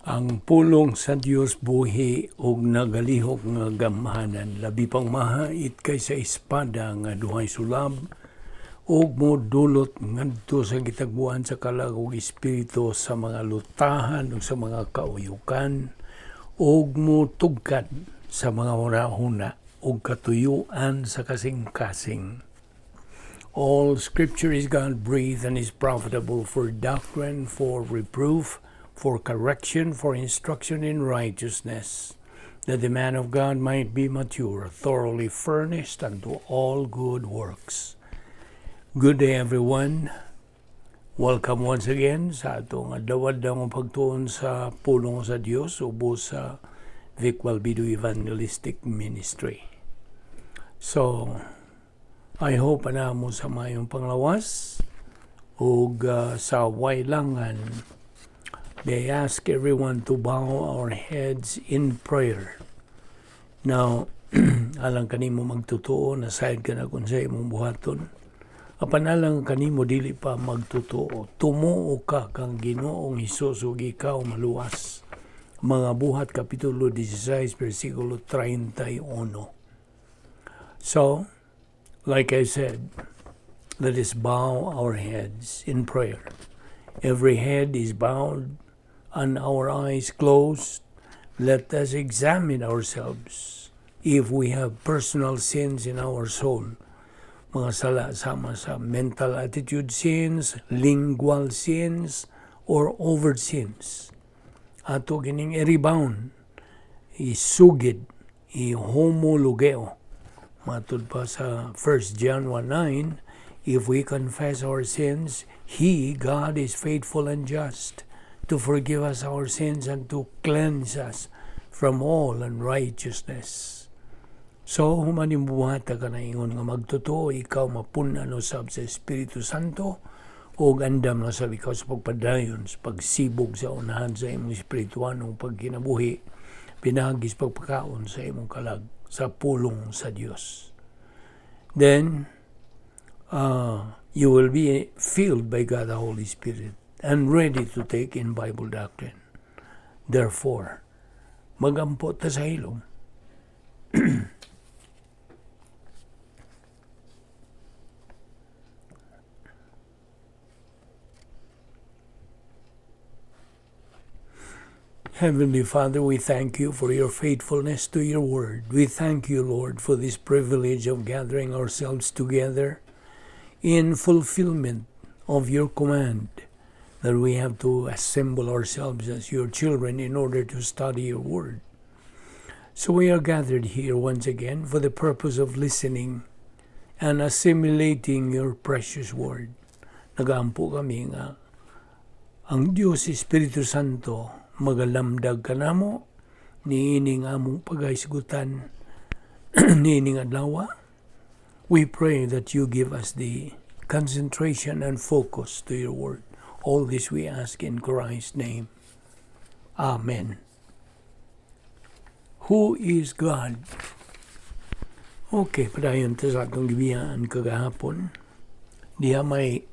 Ang pulong sa Dios buhi ug nagalihok nga gamhanan, labi pang mahait kaysa espada nga duhay sulab, ug modulot ngadto sa gitagbuan sa kalag ug espiritu, sa mga lutahan ug sa mga kauyukan, ug motugkad sa mga hunahuna ug katuyuan sa kasing-kasing. All scripture is God-breathed and is profitable for doctrine, for reproof, for correction, for instruction in righteousness, that the man of God might be mature, thoroughly furnished unto all good works. Good day, everyone. Welcome once again sa atong adlaw-adlaw nga pagtuon sa pulong sa Dios ubos sa Vic Balbido Evangelistic Ministry. So, I hope ana mo sa mayong panglawas ug sa waylangan. They ask everyone to bow our heads in prayer. Now, alang kanimo magtotoo, nasayod ka na kung sa imong buhaton. Apan alang kanimo dili pa magtotoo, tumuo ka kang Ginoong Hesus ug ikaw maluwas. Mga Buhat Kapitulo 16, versikulo 31. So, like I said, let us bow our heads in prayer. Every head is bowed and our eyes closed. Let us examine ourselves if we have personal sins in our soul. Mga sala sama sa mental attitude sins, lingual sins, or overt sins. Ato kining i-rebound, isugid, i-homologeo. Matud pa sa 1 John 1:9, if we confess our sins, He, God, is faithful and just to forgive us our sins and to cleanse us from all unrighteousness. So, human buhata ka na ingon nga magtotoo, ikaw mapun-an usab sa Espiritu Santo o andam na sab ikaw sa pagpadayon, sa pagsibog sa unahan sa imong espirituanong pagkinabuhi, pinaagi sa pagpakaon sa imong kalag sa pulong sa Dios. Then, you will be filled by God the Holy Spirit and ready to take in Bible doctrine. Therefore, magampo ta sa hilom. Heavenly Father, we thank you for your faithfulness to your word. We thank you, Lord, for this privilege of gathering ourselves together in fulfillment of your command that we have to assemble ourselves as your children in order to study your word. So we are gathered here once again for the purpose of listening and assimilating your precious word. Nagaampo kami nga ang Diyos Espiritu Santo magalamdag kanamo niining among paghisgutan niining adlaw. We pray that you give us the concentration and focus to your word. All this we ask in Christ's name. Amen. Who is God? Okay, padayon ta sa atong gibiyaan kagahapon. Diha may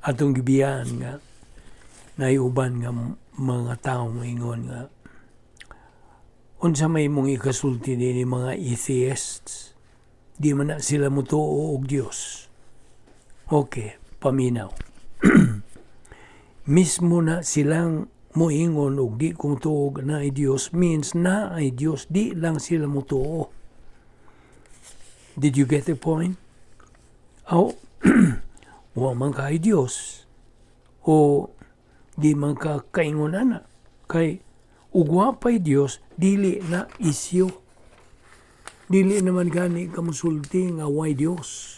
atong gibiyaan nga naiuban nga mga tao moingon nga unsa may imong ikasulti nini mga atheists, di man na sila motuo og Dios. Okay, paminaw. Mismo na silang moingon og di kong tuog na ay Dios means na ay Dios, di lang sila motuo. Did you get the point? Oh, wa man kay Dios o di man ka kaingon ana kay ug wa pay Dios, dili na isyo, dili naman gani ka mosulti nga way Dios.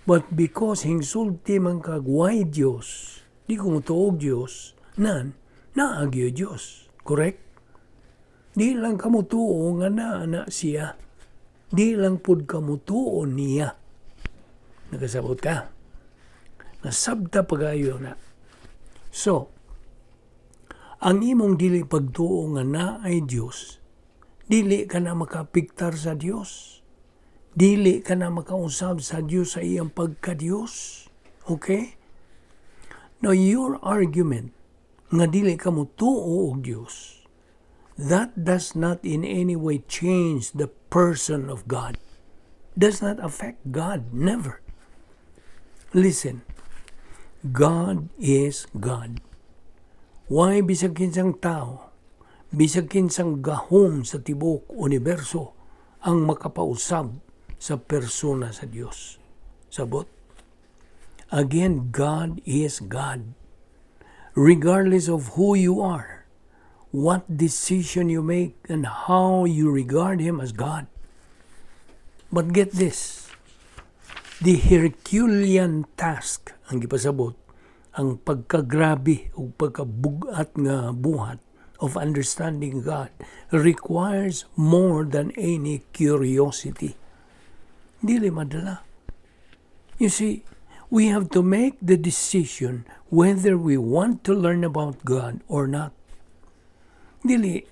But because hingsulti man kag way Dios, di ko motuog Dios, nan naa gyud Dios, correct? Di lang ka motuo nga naa na siya, di lang pud ka motuo niya. Nakasabot ka? Nasabta pagayo na. So, ang imong dili pagtuo nga naay Dios, dili ka na makapiktar sa Dios. Dili ka na makausab sa Dios sa iyang pagka-Dios. Okay? Now, your argument nga dili ka motuo og Dios, that does not in any way change the person of God. Does not affect God, never. Listen, God is God. Way bisag kinsang tao, bisag kinsang gahom sa tibuok universo ang makapausab sa persona sa Dios. Sabot? Again, God is God. Regardless of who you are, what decision you make, and how you regard Him as God. But get this, the Herculean task, ang gipasabot, ang pagkagrabe o pagkabugat nga buhat of understanding God requires more than any curiosity. Dili madala. You see, we have to make the decision whether we want to learn about God or not. Dili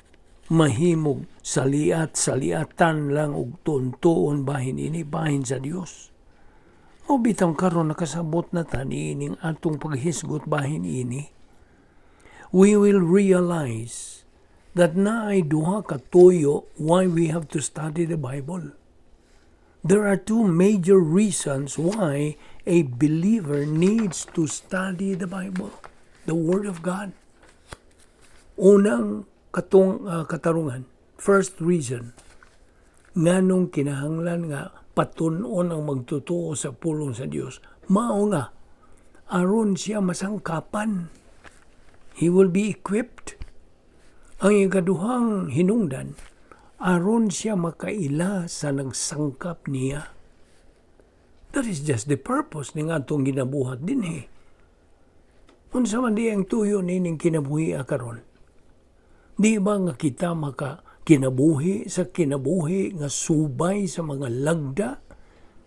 mahimog saliat saliatan lang og tuon bahin ini bahin sa Dios. O bitang karon nakasabot na ta niining atong paghisgot bahin ini. We will realize that naay duha ka tuyo why we have to study the Bible. There are two major reasons why a believer needs to study the Bible, the Word of God. Unang katong katarungan, first reason, nganong kinahanglan nga patun-on ang magtutuo sa pulong sa Dios, mao nga aron siya masangkapan. He will be equipped. Ang ikaduhang hinungdan, aron siya makaila sa nagsangkap niya. That is just the purpose ning atong ginabuhat dinhi. Unsa man di ang tuyo nining kinabuhi karon? Di ba nga kita maka kinabuhi sa kinabuhi nga subay sa mga lagda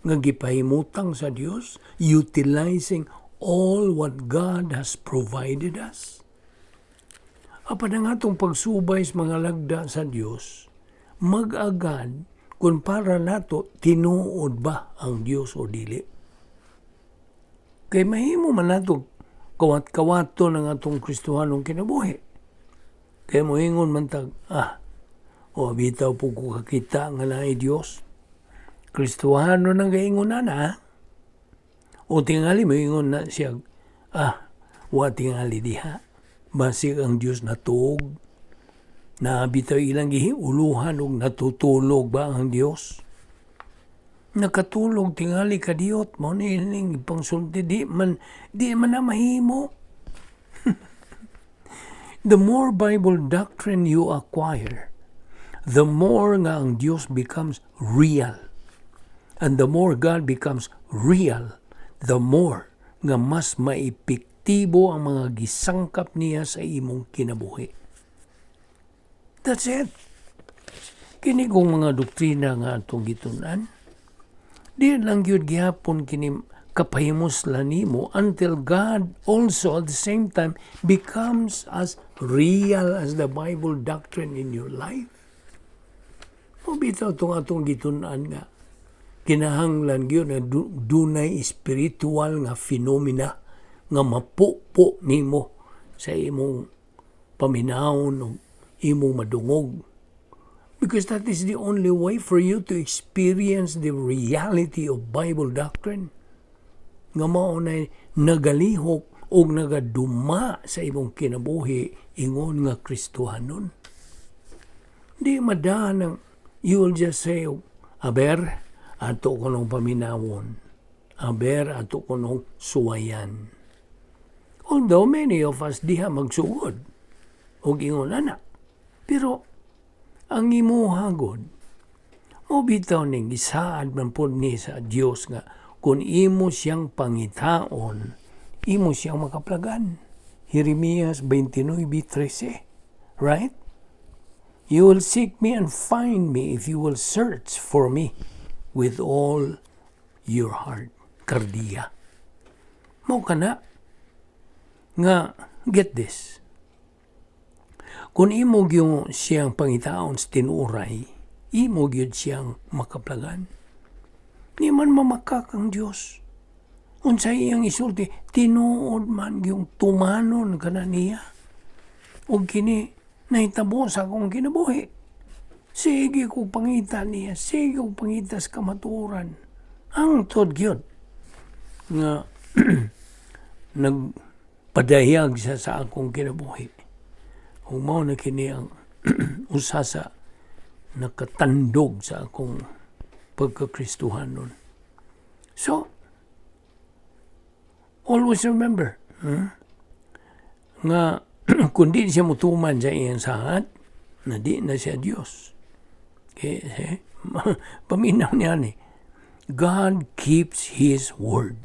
nga gipahimutang sa Dios, utilizing all what God has provided us? Apan ang atong pagsubay sa mga lagda sa Dios, mag-agad kung para nato tinuod ba ang Dios o dili. Kay mahimo man nato kawat-kawato ng atong Kristohanong kinabuhi. Kay moingon man tag, "O bitaw po ko kakita nga naay Dios." Kristohano nang gaingon na na. O tingali moingon na siya, "Ah, wa tingali diha. Basig ang Dios natuog. Na bitaw ilang gihiuluhan og natutulog ba ang Dios? Nakatulog tingali kadiyot mo ni ining pangsulti, di man na mahimo." The more Bible doctrine you acquire, the more nga ang Dios becomes real. And the more God becomes real, the more nga mas maepektibo ang mga gisangkap niya sa imong kinabuhi. That's it. Kini kong mga doktrina nga atong gitun-an, di lang gyud gihapon kini kapahimuslan nimo until God also at the same time becomes as real as the Bible doctrine in your life. O bitaw itong atong gitun-an nga kinahanglan gyud na dunay spiritual nga phenomena nga mapupo nimo sa imong paminawon o imong madungog. Because that is the only way for you to experience the reality of Bible doctrine. Nga mao na nagalihok o nagaduma sa imong kinabuhi ingon nga Kristohanon. Di madaan ang you will just say, "Aber, ato ko nung paminawon. Aber, ato ko nung suwayan." Although many of us diha magsugod og ingon ana. Pero ang imuha gud, mo bitaw ning gisaad man pod ni sa Dios nga kung imo siyang pangitaon, imo siyang makaplagan. Jeremias 29:13. Right? "You will seek me and find me if you will search for me with all your heart." Kardia. Mao kana nga, get this. Kung imo gyud siyang pangitaon sa tinuoray, imo gyud siyang makaplagan. Di man mamakak ang Dios. Unsa iyang isulti, tinuod man yung tumanon ka na niya. Ug kini nahitabo sa akong kinabuhi. Sige ko pangita niya, sige ko pangita sa kamatuoran. Hangtod gyud nga nagpadayag siya sa akong kinabuhi. Ug mao na kini ang usa sa nakatandog sa akong pagkakristuhanon. So, always remember nga kung di siya mutuman sa iyang saad, na di na siya Diyos. Okay, eh, paminaw niya ni, God keeps His word.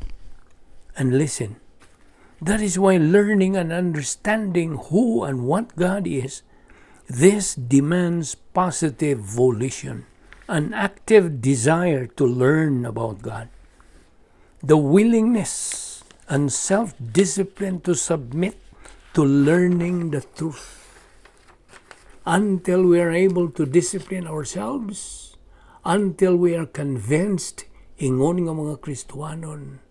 And listen, that is why learning and understanding who and what God is, this demands positive volition, an active desire to learn about God, the willingness and self-discipline to submit to learning the truth. Until we are able to discipline ourselves, until we are convinced, ingon nga mga Kristohanon,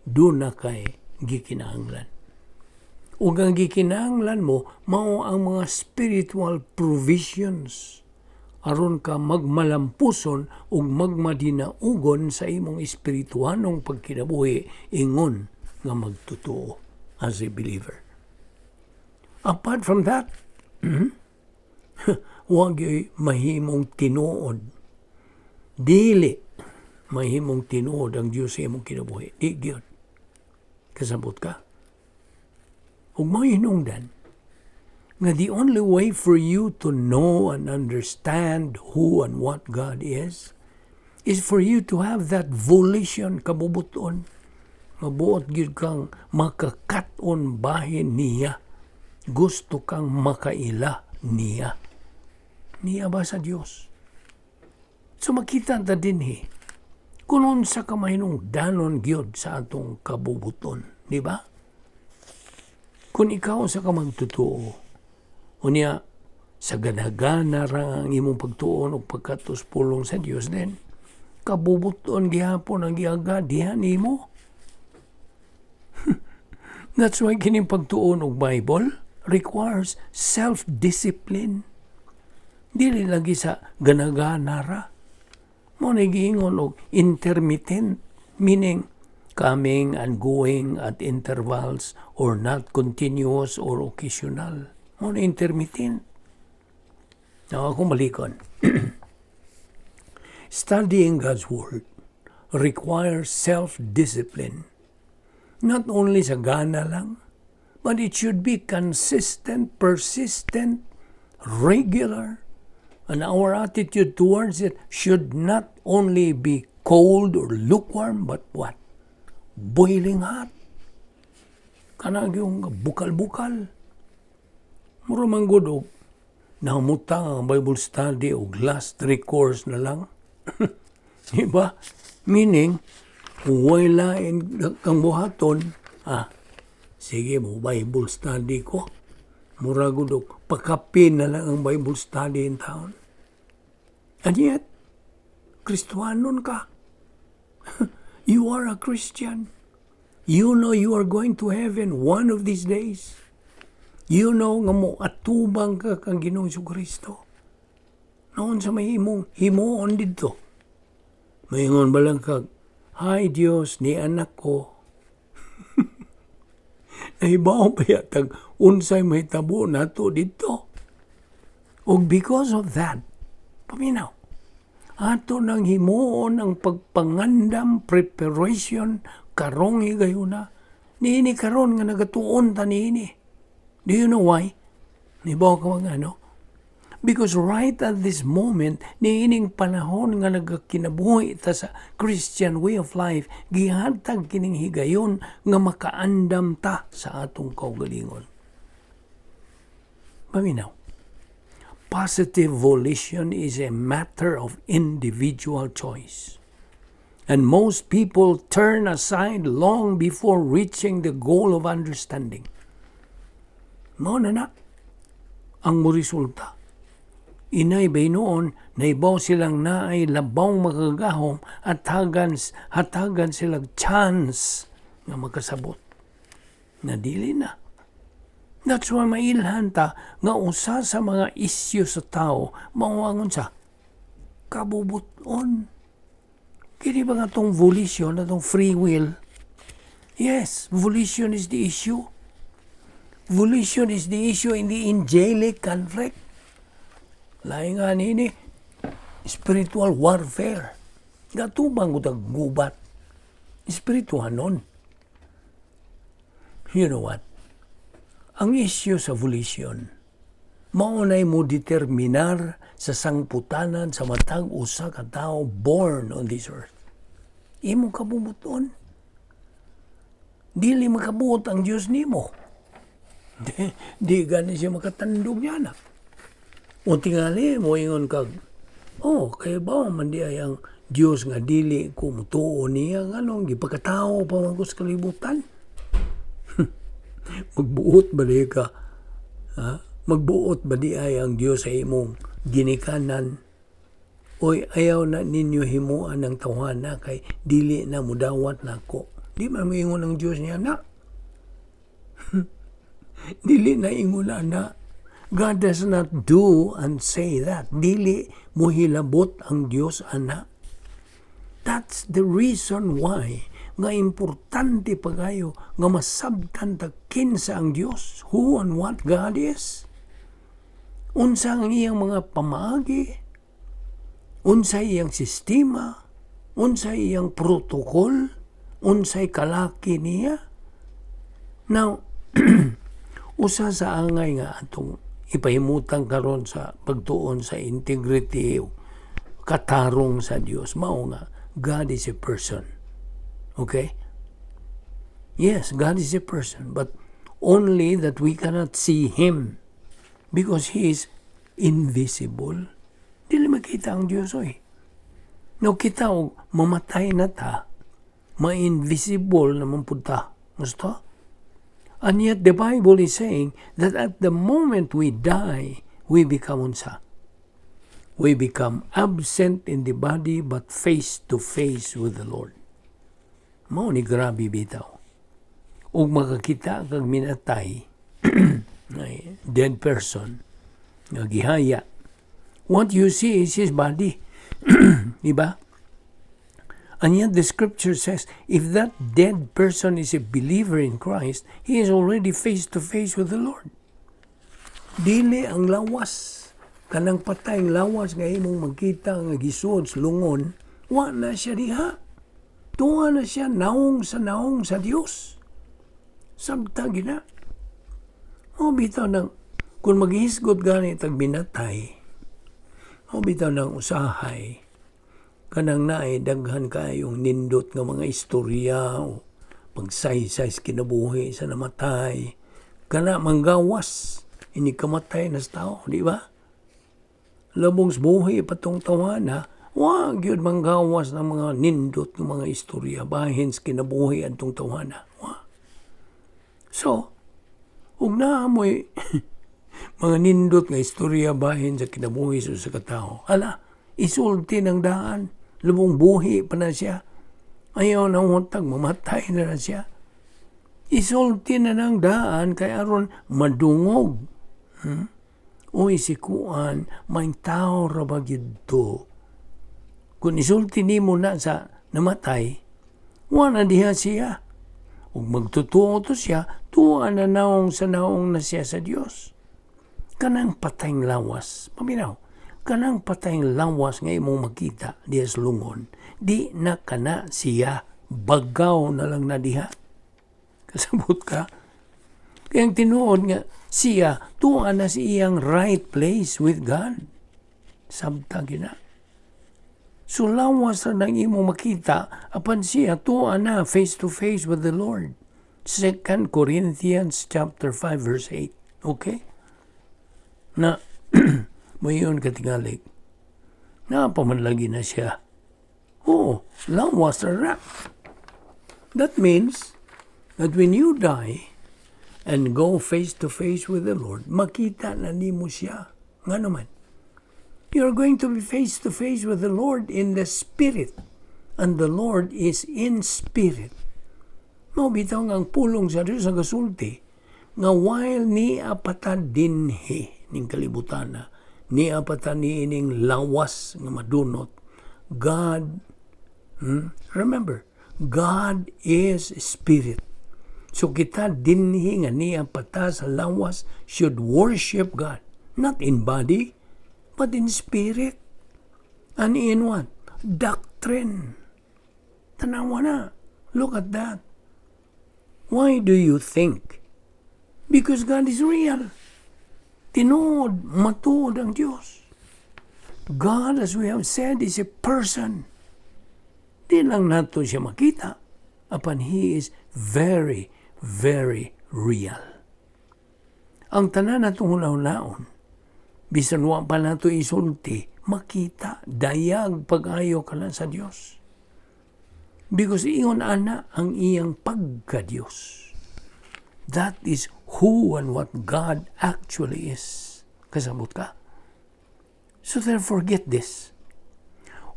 duna kay gikinahanglan. Ug ang gikinahanglan mo, mao ang mga spiritual provisions aron ka magmalampuson ug magmadinaugon sa imong espirituhanong pagkinabuhi ingon nga magtotoo as a believer. Apart from that, wag yo'y mahimong tinuod. Dili mahimong tinuod ang Dios sa imong kinabuhi. Di gyud. Kasabot ka? Ug mao hinungdan nga the only way for you to know and understand who and what God is for you to have that volition, kabubuton, mabuot gyud kang makakat-on bahin niya, gusto kang makaila niya, niya ba sa Dios. So makita ta dinhi kung unsa ka mahinungdanon gyud sa atong kabubuton, di ba? Kung ikaw usa ka magtotoo, unya sa ganagana ra ang imong pagtuon og pagkatos pulong sa Dios, then kabubuton gihapon ang giagad diha nimo. That's why kining pagtuon og Bible requires self-discipline. Dili lagi sa ganagana ra. Mao na giingon og intermittent, meaning coming and going at intervals or not continuous or occasional. Mao na intermittent. Now, ako malikon. Studying God's Word requires self-discipline. Not only sa gana lang, but it should be consistent, persistent, regular, and our attitude towards it should not only be cold or lukewarm, but what? Boiling hot. Kanang yung bukal-bukal. Mura man gud og namutang ang Bible study og last recourse na lang. Diba? Meaning, kung wala kang buhaton, sige mo, Bible study ko. Mura gud og pakapin na lang ang Bible study in town. And yet, Kristohanon ka. You are a Christian. You know you are going to heaven one of these days. You know nga mo atubang ka kang Ginoong Kristo. Noon sa may imong himuon didto. Maingon ba lang kag, "Hi Dios, ni anak ko." Nahibaw pa yatag unsay mahitabo nato didto. Ug because of that, paminaw, ato nang himuon ang pagpangandam, preparation, karong higayuna. Niini karon nga nagatuon ta niini. Do you know why? Nibaw ka mga ano? Because right at this moment, niining panahon nga nagakinabuhi ta sa Christian way of life, gihatag kining higayon nga makaandam ta sa atong kaugalingon. Paminaw. Positive volition is a matter of individual choice. And most people turn aside long before reaching the goal of understanding. Mao na na ang mo resulta. Inay bay noon, naibaw silang naay labaw makagahom at hatagan silang chance nga makasabot. Na dili na. That's why mailhan ta nga usa sa mga isyu sa tao mao ang unsa? Kabubuton. Kini ba nga tong volition, atong free will? Yes, volition is the issue. Volition is the issue in the angelic conflict. Lain nga nini, spiritual warfare. Gatubang ko gubat. Spiritual nun. You know what? Ang issue sa volition, maunay mo determinar sa sangputanan sa matag usa ka tawo born on this earth. Imong kabubuton. Dili makabuot ang Dios nimo. Di gani siya makatandog niya na. O tingali mo ingon kag, "Oh, kay ba man di ay ang Dios nga dili ko mutuo niya, nganong gipakatao pa man ko sa kalibutan?" Magbuot ba di ka? Ha? Magbuot ba di ay ang Dios sa imong ginikanan? "Oy, ayaw na ninyo himuan ng tawhana kay dili na mudawat nako." Di man moingon ang Dios niya na. Dili na ingon na. God does not do and say that. Dili mohilabot ang Dios ana. That's the reason why nga importante pagayo nga masabtan ta kinsa ang Dios, who and what God is. Unsa ang iyang mga pamaagi, unsa iyang sistema, unsa iyang protocol, unsay kalaki niya. Now, usa sa angay nga atong ipahimutang karon sa pagtuon sa integrity, katarong sa Dios, mao nga God is a person. Okay? Yes, God is a person, but only that we cannot see Him because He is invisible. Dili makita ang Dios, oy. No kita og mamatay na ta, ma-invisible naman pud ta. Gusto? And yet the Bible is saying that at the moment we die, we become unsa? We become absent in the body but face to face with the Lord. Mao ni grabe bitaw. Ug makakita kag minatay, ay, dead person, nga gihaya. What you see is his body. Diba? And yet the scripture says, if that dead person is a believer in Christ, he is already face to face with the Lord. Dili ang lawas. Kanang patayng lawas nga imong magkita nga gisuod sa lungon, wa na siya diha. Tuwa na siya naong sa naong sa Dios. Sabta gina. O bitaw nang kung maghisgot gani tag minatay, o bitaw nang usahay, kanang naay daghan kayong nindot nga mga istorya o pagsaysay sa kinabuhi sa namatay, kana manggawas ini kamatay na sa tao, di ba? Labong sa buhi patong tawana, wa gyud manggawas ng mga nindot nga mga istorya bahin sa kinabuhi adtong tawana. Wa. So, ug naa mo'y mga nindot nga istorya bahin sa kinabuhi sa usa ka tawo, ala, isulti ng daan. Lubong buhi pa na siya. Ayaw na huntag, mamatay na na siya. Isulti na ng daan kay aron madungog. "Uy, si Kuan, may tao ra ba gyud to?" Kung isulti nimo na sa namatay, wa na diha siya. Ug magtutuo to siya, tuwa na naong sa naong na siya sa Dios. Kanang patayng lawas, paminaw, kanang patayng lawas nga imong makita diha sa lungon, di na kana siya, bagaw na lang na diha. Kasabot ka? Kaya ang tinuod nga siya, tuwa na sa iyang right place with God. Sabta gina. So lawas na nang imo makita, apan siya tuwa na face to face with the Lord. 2 Corinthians chapter 5 verse 8. Okay? Na mayon katingali. Napaman lagi na siya. Oo, lawas na ra. That means that when you die and go face to face with the Lord, makita na nimo siya. Nga naman, you're going to be face to face with the Lord in the Spirit. And the Lord is in spirit. Mao bitaw nga ang pulong sa Diyos ang gasulti. Nga while nia pa ta dinhi ning kalibutan, nia pa ta niining lawas nga madunot, God, Remember, God is spirit. So kita dinhi nga nia pa ta sa lawas should worship God. Not in body, but in spirit. And in what? Doctrine. Tanawa na. Look at that. Why do you think? Because God is real. Tinuod, matuod ang Diyos. God, as we have said, is a person. Di lang nato siya makita, apan He is very, very real. Ang tanan natong huna-hunaon, bisan wa pa nato isulti, makita, dayag pag-ayo ka lang sa Dios. Because ingon ana ang iyang pagka-Dios. That is who and what God actually is. Kasabot ka? So therefore, get this.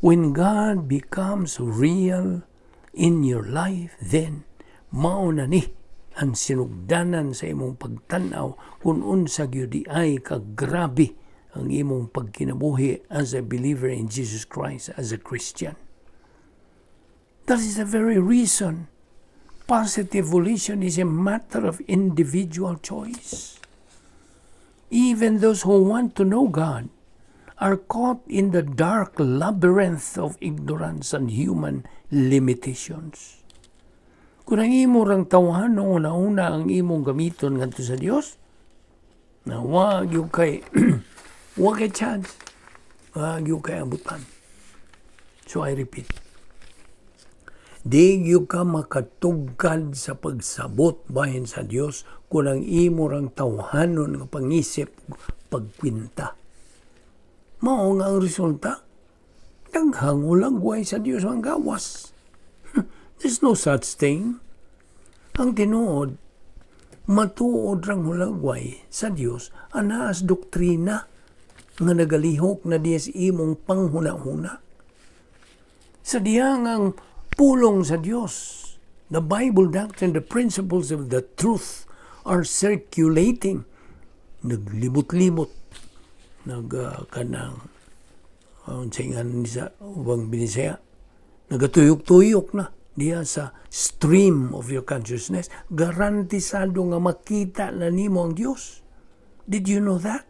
When God becomes real in your life, then mao na ni ang sinugdanan sa imong pagtanaw kung unsa gyud ay kagrabe ang imong pagkinabuhi as a believer in Jesus Christ, as a Christian. That is the very reason positive volition is a matter of individual choice. Even those who want to know God are caught in the dark labyrinth of ignorance and human limitations. Kung ang imo rang tawhanon una-una ang imong gamiton ngadto sa Dios, na wa kay chance, wa gyud kay abutan. So I repeat, di gyud ka makatugkad sa pagsabot bahin sa Dios kung ang imo rang tawhanon nga pangisip, pagkwinta. Mao nga ang resulta, daghang hulagway sa Dios ang gawas. There's no such thing. Ang tinuod, matuod rang hulagway sa Dios anaas doktrina nga nagalihok na diya sa imong panghuna-huna. Sa diya nga ang pulong sa Dios, the Bible doctrine, the principles of the truth are circulating. Naglibot-libot, nag kanang unsay nga ni sa ubang Binisaya, nagatuyok-tuyok na diya sa stream of your consciousness, garantisado nga makita na nimo ang Dios. Did you know that?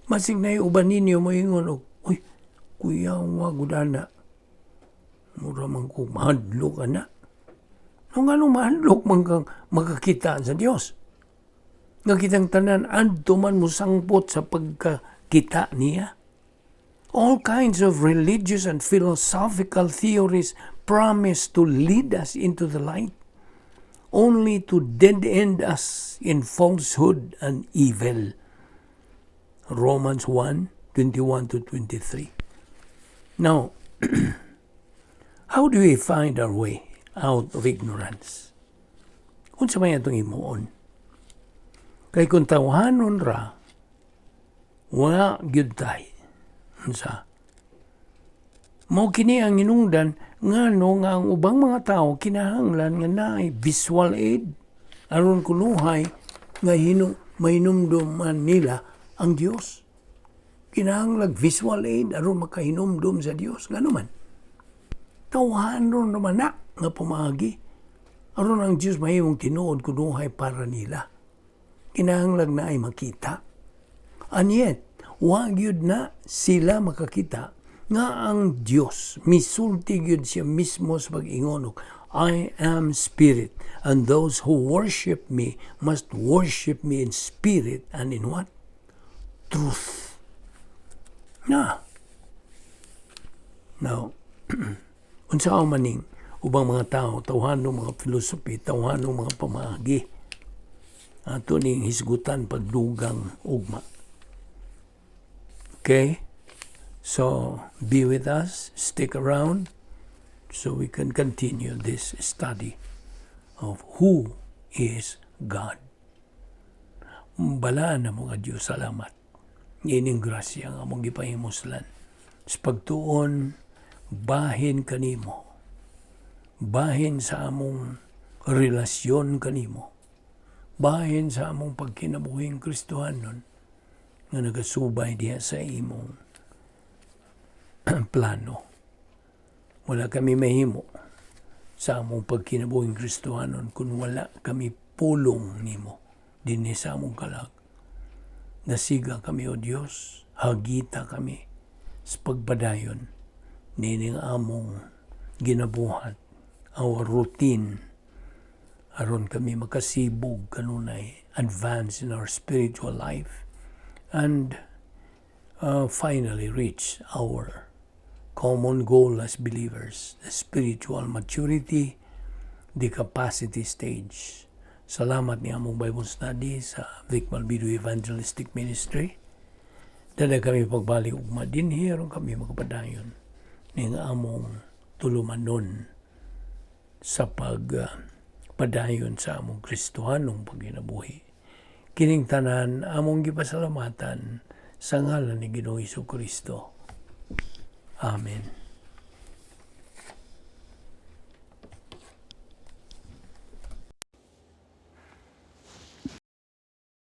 Masig na uban ninyo moingon og, "Uy, kuya, wa gud ana. Mura man ko mahadlok ana." No, ngano mahadlok man kang makakita sa Dios? Nga kitang tanan adto man mo sangpot sa pagkakita niya. All kinds of religious and philosophical theories promise to lead us into the light, only to dead end us in falsehood and evil. Romans 1:21 to 23. Now, how do we find our way out of ignorance? Unsa may atong himuon? Kay kung tawhanon ra, wa gyud tay. Unsa? Mao kini ang hinungdan ngano nga ang ubang mga tao kinahanglan nga naay visual aid aron kunuhay nga mahinumduman nila ang Dios. Kinahanglan visual aid aron makahinumdum sa Dios. Ngano man? Tawhanon naman na nga pamaagi aron ang Dios mahimong tinuod kunuhay para nila. Kinahanglan na ay makita. And yet, wa gyud na sila makakita nga ang Dios misulti gyud siya mismo sa pag-ingon og, "I am spirit, and those who worship me must worship me in spirit and in what? Truth." Na. Now, unsa maning ubang mga tao, tawhano mga philosophy, tawhano mga pamaagi? Ato ning hisgutan pagdugang ugma. Okay? So, be with us, stick around, so we can continue this study of who is God. Balaan na mga Diyos, salamat. Ining grasya nga among gipahimuslan. Sa pagtuon, bahin kanimo. Bahin sa among relasyon kanimo bahin sa among pagkinabuhing Kristohanon nga nagasubay diha sa imong plano. Wala kami mahimo sa among pagkinabuhing Kristohanon kung wala kami pulong nimo dinhi sa among kalag. Dasiga kami, O Dios, hagita kami sa pagpadayon nining among ginabuhat, our routine, aron kami makasibog kanunay, advance in our spiritual life and finally reach our common goal as believers, the spiritual maturity, the capacity stage. Salamat ni among Bible study sa Vic Malbido Evangelistic Ministry. Dala kami pagbalik ugma dinhi aron kami makapadayon ning among tulumanon sa pag padayon sa among Kristohanong pagkinabuhi. Kining tanan among gipasalamatan sa ngalan ni Ginoong Kristo. Amen.